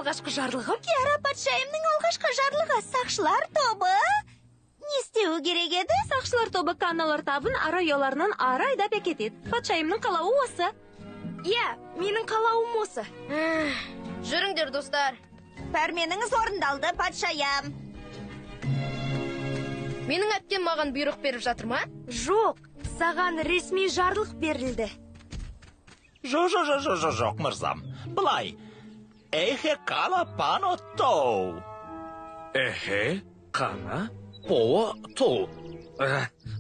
алғашқы жарлығым. Киара патшайымның алғашқы жарлығы. Сақшылар тобы не істеуі керек еді? Сақшылар тобы канналар табын ара ұяларынан ары айдап әкетеді. Патшайымның қалауы осы. Иә, менің қалауым осы. Жүріңдер, достар. Пәрменіңіз орындалды, патшайым. Менің әпкем маған бұйрық беріп жатыр ма? Жоқ, саған ресми жарлық берілді. Жоқ, мырзам. Былай. Эхе кала пано тоу. Эхе, қана, поо, тоу.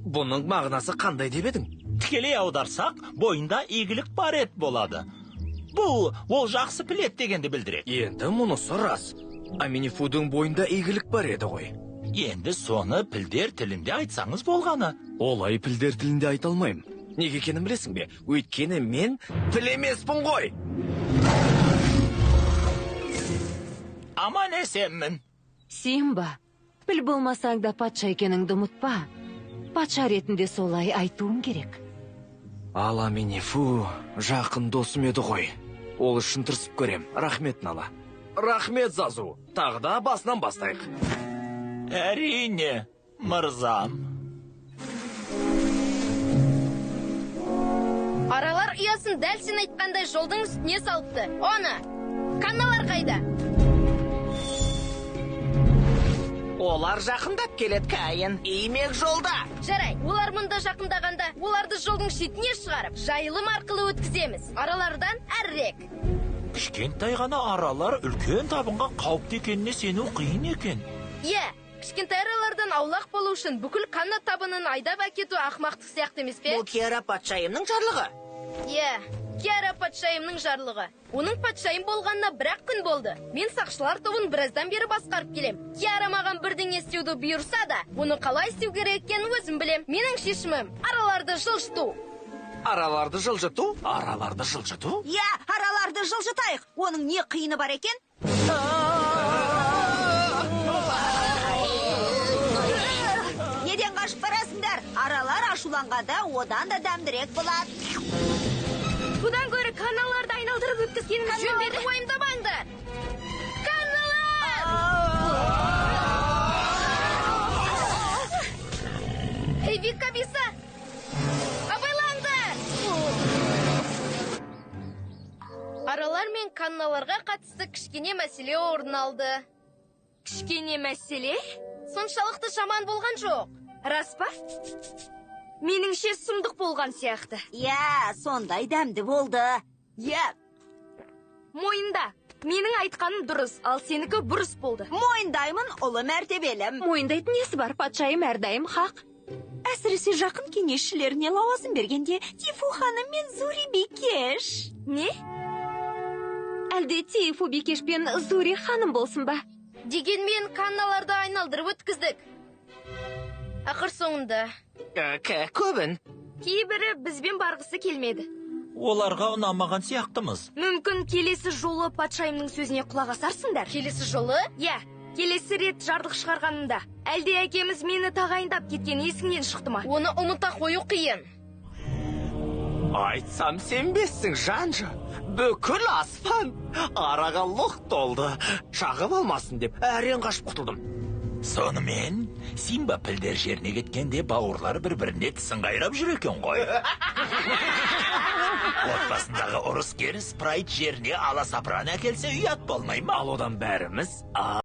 Бұның мағынасы қандай деп едің? Тікелей аударсақ, бойында игілік бар ет болады. Бұл, ол жақсы пілет дегенді білдіреді. Енді мұнысы рас. Аминифудың бойында игілік бар еді ғой. Енді соны пілдер тілінде айтсаңыз болғаны. Олай пілдер тілінде айта алмаймын. Неге екенін білесің бе? Өйткені мен піл емеспін ғой. Аман есенмін. Симба, піл болмасаң да патша екеніңді ұмытпа. Патша ретінде солай айтуың керек. Ал Аминифу жақын досым еді ғой. Ол үшін тырысып көрем. Рахмет, Нала. Рахмет, Зазу. Тағы да басынан бастайық. Әрине, мырзам. Аралар ұясын дәл сен айтқандай жолдың үстіне салыпты. Оны, канналар қайда? Олар жақындап келеді, Каин. Имек жолда. Жарай, олар мұнда жақындағанда, оларды жолдың шетіне шығарып, жайылым арқылы өткіземіз. Аралардан әрірек. Кішкентай ғана аралар үлкен табынға қауіпті екеніне сену қиын екен. Иә, кішкентай аралардан аулақ болу үшін бүкіл канна табынын айдап әкету ақмақтық сияқты емес пе? Бұл Киара патшайымның жарлығы. Иә, Киара патшайымның жарлығы. Оның патшайым болғанына бір-ақ күн болды. Мен сақшылар тобын біраздан бері басқарып келем. Киара маған бірдеңе істеуді бұйырса да, оны қалай істеу керек екенін өзім білем. Менің шешімім араларды жылжыту. Араларды жылжыту? Араларды жылжыту? Иә, араларды жылжытайық. Оның не қиыны бар екен? Неден қашып барасыңдар? Аралар ашуланғанда одан да дәмдірек болады. Бұдан гөрі каналларды айналдырып өткізгеніміз жөн бе еді? Канналарды уайымдамаңдар. Канналар! Эй, Викабиса! Абайлаңдар! Аралар мен канналарға қатысты кішкене мәселе орын алды. Кішкене мәселе? Соншалықты жаман болған жоқ. Рас па? Меніңше сұмдық болған сияқты. Иә, сондай дәмді болды. Иә. Мойында, менің айтқаным дұрыс, ал сенікі бұрыс болды. Мойындаймын, ұлы мәртебелім. Мойындайтын несі бар, патшайым әрдайым хақ. Әсіресе жақын кеңесшілеріне лауазым бергенде Тифу ханым мен Зури бикеш. Не? Әлде Тифу бикеш пен Зури ханым болсын ба? Дегенмен канналарды айналдырып өткіздік. Ақыр соңында. Көбін. Кейбірі бізбен барғысы келмеді. Оларға ұнамаған сияқтымыз. Мүмкін келесі жолы патшайымның сөзіне құлақ асарсыңдар. Келесі жолы? Иә, келесі рет жарлық шығарғанында. Әлде әкеміз мені тағайындап кеткен есіңнен шықты ма? Оны ұмыта қою қиын. Айтсам сенбессің, Жанжа. Бүкіл аспан араға лық толды. Шағып алмасын деп әрең қашып құтылдым. Сонымен Симба пілдер жеріне кеткенде бауырлары бір-біріне тісін қайрап жүр екен ғой. Отбасындағы ұрыс-керіс Прайд жеріне аласапыран әкелсе ұят болмай ма? Ал одан бәріміз